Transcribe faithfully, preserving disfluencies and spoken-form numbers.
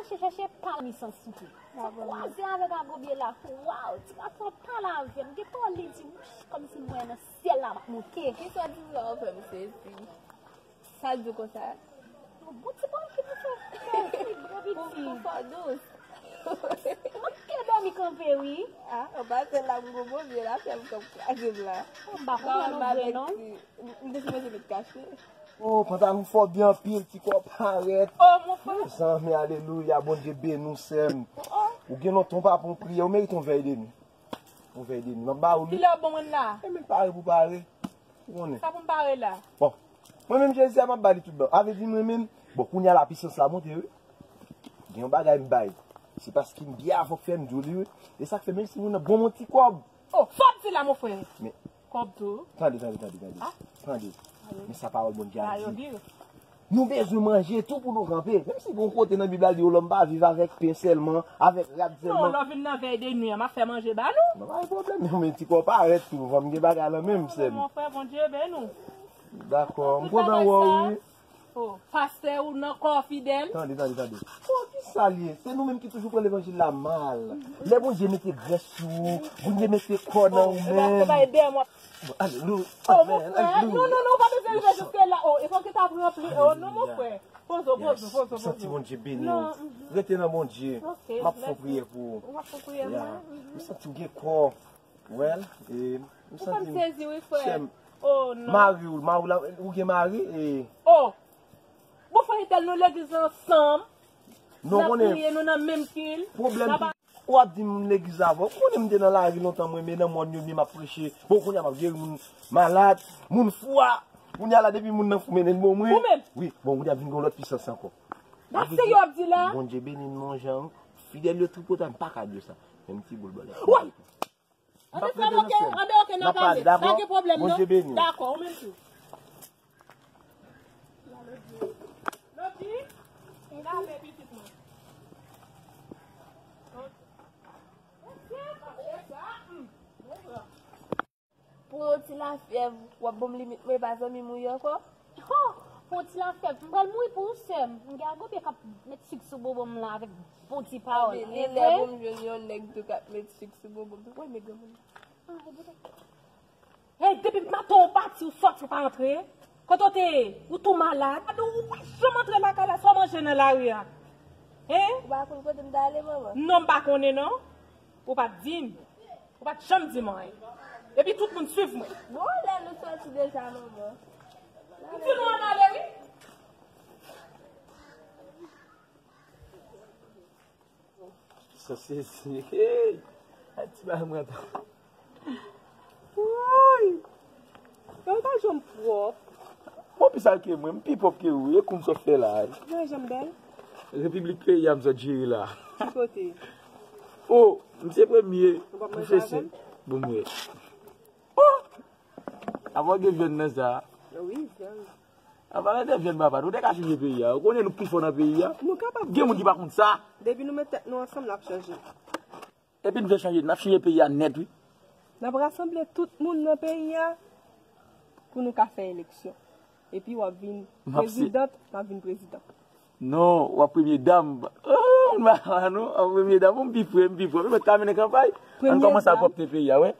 Chèche pa nan misans souple. Sa kwaze avèk Agobye la. Waw, ti gason pale avè m. Gen pawòl li di, wouch, kòmsi m wè nan syèl la m ap monte. Kisa w di la, w fè m sezi. Sa l di w konsa? Yon bon ti bòl ki pou fè sezi, gwo piti. Pou, pou fò dous. Mwen te dòmi kanpe, wi. Ah, anba sèl la, m gwo bondye la, fè m kòm kraze m la. M pa konprann ou vre, non. M te sipoze met kache. Oh, pantalon fò byen anpil, ti kò parèt. Oh, mon frè. Mezanmi, alelouya, Bondye beni w, sè m. Oh. Ou gen lontan w pa pran priyè, ou merite yon vèy de nwi. Yon vèy de nwi. M ap ba ou li. Kilè w ban mwen la? E men pare pou pare. Ou konnen. Sa pou m pare la? Bon. Mwen menm Jezi a, m ap ba li tout bon. A vle di mwen menm, bon, kounye a la pisans la monte, wi. Gen yon bagay m bay. Se paske m byen avè w k fè m di w li, wi. E sa k fè menm si moun nan ban m yon ti kòb. Oh, sa w ap di la, mon frè? Men kòb tou. Tande, tande, tande, tande. Ah. Tande. Men sa pawòl Bondye a di. Nou bezwen manje tou pou nou kanpe. Menm si gen yon kote nan Bib la di yo lòm pa viv avèk pen sèlman, avèk rad sèlman. Non, lè w vin nan vèy de nwi an, m ap fè manje ba nou. Non, pa gen pwoblèm. Men ti kò parèt tou, fò m gen bagay lan menm, sè m. Mon frè, Bondye beni w. Dakò, m kontan wè w, wi. Oh, pastè ou nan kò fidèl. Tande, tande, tande. Oh, ki sa l ye? Se nou menm ki toujou pran levanjil la mal. Lè Bondye mete grès sou ou, Bondye mete kò nan ou menm. Alelouya. Oh, mon frè. Non, non, non, ou pa bezwen rive jiske la. Oh, e fòk yo ta pran pli. Oh, non, mon frè. Poze w, poze w, poze w, poze w. Santi Bondye beni w. Rete nan Bondye. M ap fè priyè pou ou. Ou ap fè priyè mwen? M santi w gen kò. Well, e, m santi m sezi, wi, frè. Oh, non. Mari w, mari w la, ou gen mari, e. Oh! Bon, frè Etel, nou legliz la ansanm. Non, n ap priye, nou nan menm kil. Pwoblèm ki, w ap di m legliz la avè w. Ou konnen m te nan lari lontan, mwen, men nan mòn yo, men m ap preche. Bon, kounye a m ap geri moun malad, moun fou a. Kounye a la, depi moun nan fou, mennen l bon, mwen. Ou menm? Wi, bon, kounye a vin gen yon lòt pisans ankò. Sa se yo ap di la? Bondye beni m, non, jan. Fidèl yo tripotay, m pa ka di w sa. Men m ti boul bòlè. Woy! Ann desann, oke, ann desann, oke, n a pale. Pa gen pwoblèm, non. Bondye beni w. Dakò, ou menm tou. Lodi, lave pitit mwen. Pou yon ti lafyèv, w ap ban m limit mwen, e pa zanmi m ou ye ankò? Ho! Pou yon ti lafyèv, m pral mouri pou ou, sè m. M gen Agobye k ap met sik sou bobo m lan avèk bon ti pawòl. Anben, li lè pou m jwenn yon nèg tou k ap met sik sou bobo m tou. Woy, men granmoun. Hey, depi maten w pati, w sòti, w pa rantre. Kote w te ye? Ou tou malad. Ou pa janm antre lakay la, sa w manje nan lari a? Hein? Ou pa konn kote m t ale, manman? Non, m pa konnen, non. Ou pa t di m. Ou pa t janm di m anyen. Epi tout moun swiv mwen. Bon, lè nou sòti deja, manman. M di nou ann ale, wi. Sa sezi. Hey! Ay, ti bagay mwen atann. Woy! Yo pa janm pwòp. Bon, pi sal ke mwen, m pi pwòp ke ou. E kou m sot fè la. Mwen janm bèl. Repiblik peyi a m sot jere la. Ki kote? Oh, m se premye. Ou p ap manje avè m? Bon, mwen. Oh! Avan gen vyann nan sa. Wi, vyann. An palan de vyann, papa, nou te ka chanje peyi a. Ou konnen nou pi fò nan peyi a. Nou kapab. Gen moun ki pa konn sa. Depi nou met tèt nou ansanm, n ap chanje. Epi n vle chanje, n ap chanje peyi a nèt, wi. N ap rasanble tout moun nan peyi a pou nou ka fè eleksyon. Epi w ap vin prezidant, m ap vin prezidan. Non, w ap premye dam. Oh, m pa non, w ap premye dam. M pi pre, m pi pre. Mwen ka mennen kanpay. Ann kòmanse ak pwòpte peyi a, wi.